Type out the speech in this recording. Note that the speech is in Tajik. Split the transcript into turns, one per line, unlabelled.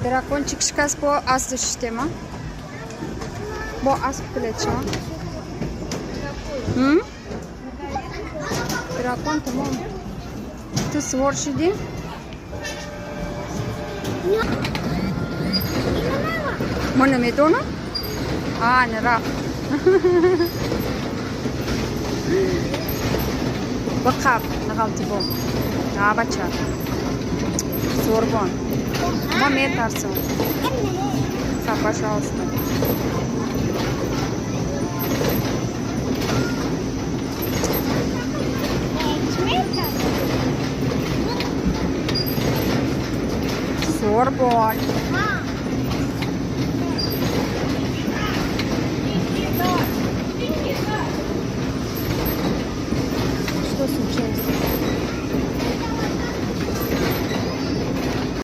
Дракончик шикаст, бо асп шиштема. Бо асп плеча. Дракон тамом. Ту сувор шидӣ? Мо намедонам. А, не рафт. Бақаб, нағалтибо. А, бача. Сорбон. Мо метарсам. Ха, пожалуйста. Сорбон.